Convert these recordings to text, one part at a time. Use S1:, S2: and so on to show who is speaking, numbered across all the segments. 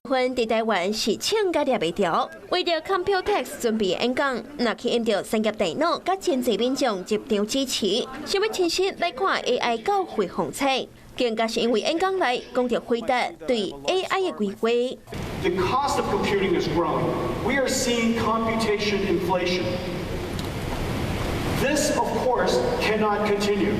S1: 份佇台灣是衝甲掠袂牢，為著 Computex 準備演講，若去引著產業大腦佮真濟民眾入場支持，想欲親身來看 AI 教會風采，更加是因為演講內講著輝達對 AI 的規劃。
S2: The cost of computing is growing. We are seeing computation inflation. This, of course, cannot continue.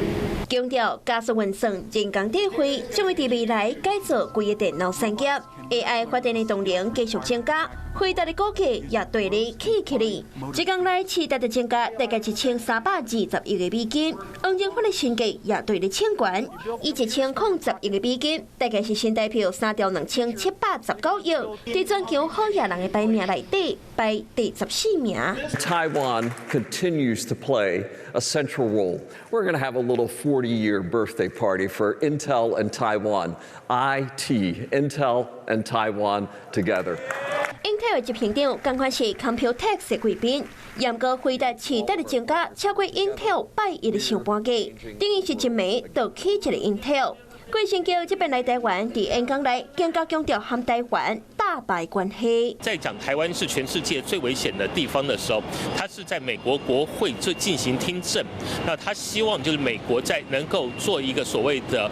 S1: 強調加速運算、人工智慧將會佇未來改造規个電腦產業，AI 發展的動能繼續增加，輝達的股價也綴咧起起來。這工來市值的增加大概1320億個美金，黃仁勳的身價也綴咧衝懸，以1010億個美金，大概是新台票3兆2779億，佇全球好額人的排名內底排第14名。
S3: Taiwan continues to play a central role. We're going to have a little 40-year birthday party for Intel and Taiwan. IT, Intel and Taiwan together.
S1: Intel 的執行長仝款是 Computex 的貴賓，毋過輝達市值的增加超過 Intel 拜一的上半價，等於是一暝就起一個 Intel。貴星橋這擺來台灣，佇演講內更加強調和台灣打敗關係。
S4: 在講台灣是全世界最危險的地方的時候，他是在美國國會就進行聽證。那他希望就是美國在能夠做一個所謂的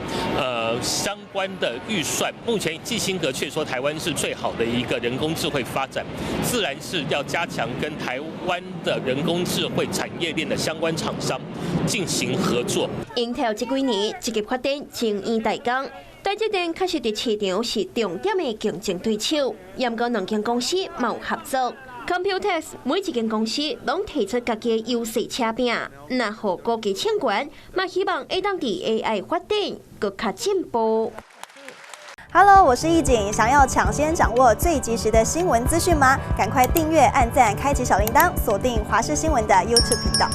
S4: 相關的預算。目前基辛格卻說台灣是最好的一個人工智慧發展，自然是要加強跟台灣的人工智慧產業鏈的相關廠商進行合作。
S1: Intel 這幾年積極發展晶圓代工，台積電確實佇市場是重點的競爭對手，毋過兩間公司嘛有合作。Computex 每一間公司攏提出家己的優勢車餅，若予股價衝懸，嘛希望會當佇 AI 發展閣較進步。
S5: Hello，我是易景，想要搶先掌握最及時的新聞資訊嗎？趕快訂閱、按讚、開啟小鈴鐺，鎖定華視新聞的 YouTube 頻道。